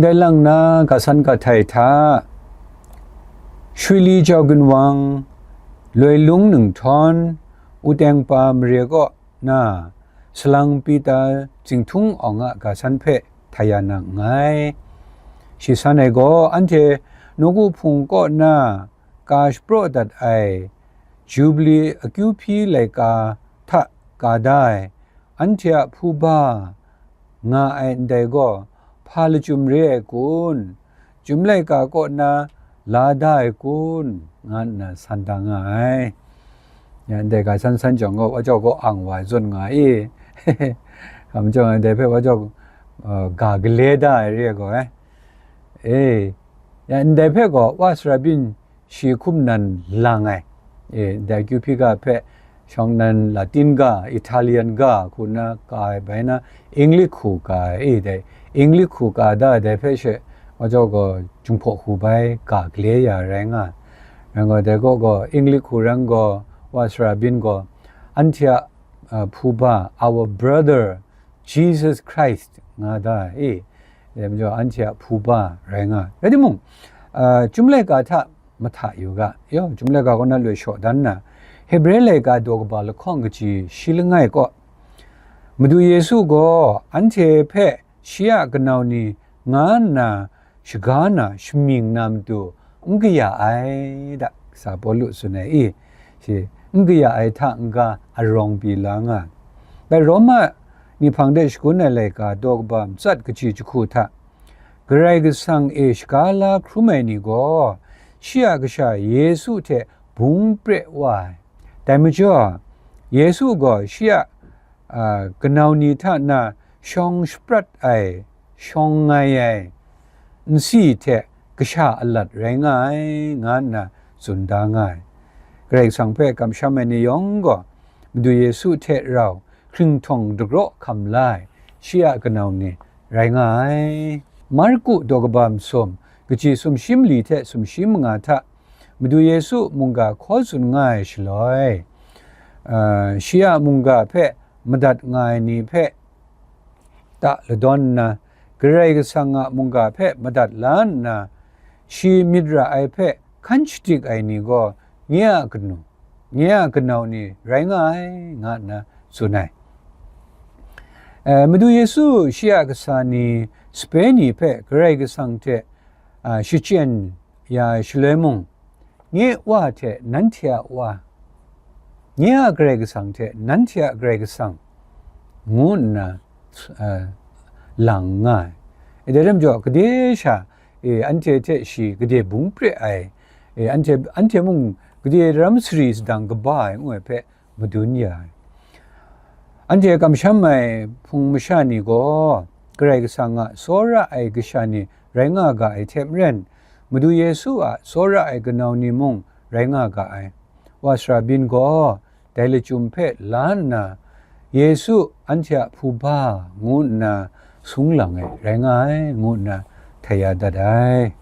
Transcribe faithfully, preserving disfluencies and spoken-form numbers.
Dai lang na, ga san ga htai hta, Shwili Jau Ginwang, Loi Lung Ninghtawng, Wuteng Pa Mare kaw na, Salang Pita Zinghtun Awng a ga san hpe htai ya na nngai. Shi san ai gaw, anhte nawku hpung kaw na ka shapraw dat ai Jubili akyu hpyi laika hta ka da ai, anhte a hpuba nga ai ndai gaw, hpa lachyum re ai kun? Chyum laika kaw na la da ai kun? Nga nna san da nga ai. Ya ndai ga san san jang gaw, wa jau gaw ang wa ai zawn nga i. Kam jang ai dai hpe wa jau, uh, ga gale da ai re ai gaw, eh. E, ya ndai hpe gaw, wa sara byin shi hkum nan lang ai. E, dai akyu hpyi ga hpe, shawng nan Latin ga, Italian ga, hku na ka ai, bai na, English hku ka ai, e, dai, English hku ka da ai, dai hpe she, wa jau gaw, Jinghpaw hku bai ga gale ya rai nga ai. Rai gaw, dai gaw gaw, English hku rai gaw, wa sara byin gaw, anhte a, a, hpuba, our brother, Jesus Christ, nga da ai, e, dai majaw, anhte a hpuba rai nga ai. Rai timung, a, Chyum laika hta mahta yu ga, yaw, Chyum laika kaw na loi shaw dan nna, Hebre laika daw kaba lahkawng kaji shi langai kaw, Madu Yesu gaw anhte hpe shi a kanau ni nga nna shaga na shamying na matu n kaya ai da, kasa Pawlu tsun ai i, shi n kaya ai hta n-ga arawng pyi la nga ai. Bai Roma ni hpang de shagun ai laika daw kaba matsat kaji jahku hta, Karai Kasang e shaga la hkrum ai ni gaw, shi a Kasha Yesu hte bung pre wa ai. Dai majaw, Yesu gaw shi a, a, kanau ni hta na shawng shaprat ai, shawng ngai ai, nsi hte kasha alat rai nga ai, nga nna tsun da nga ai. Karai Kasang hpe kamsham ai ni yawng gaw, Madu Yesu hte rau hkringhtawng dagraw hkam la ai, shi a kanau ni rai nga ai. Marku daw kaba masum, kaji sumshi mali hte sumshi manga hta, Madu Yesu mungga hkaw tsun nga ai shaloi, a, shi a mungga hpe madat nga ai ni hpe ta ladawn nna, Karai Kasang a mungga hpe madat la nna, shi myit ra ai hpe hkan shadik ai ni gaw, nye a kanu, nye a kanau ni rai nga ai, nga nna tsun ai. E, Madu Yesu shi a kasa ni sape ni hpe Karai Kasang hte, a, shachyen ya ai shaloi mung, nye Wa hte nanhte a Wa, nye a Karai Kasang hte nanhte a Karai Kasang, ngu nna, a, lang nga ai. E, dai rai majaw, gade sha, e, anhte hte shi gade bung pre ai, e, anhte, anhte mung gade ram sari sadang kaba ai ngu ai hpe, madun ya ai. Anhte kamsham ai hpung masha ni gaw, Karai Kasang a tsawra ai kasha ni rai nga ga ai hte maren, Madu Yesu a tsawra ai kanau ni mung rai nga ga ai. Wa sara byin gaw, dai lachyum hpe la nna, Yesu anhte a hpuba ngu nna sung lang ai rai nga ai, ngu nna htai ya dat ai.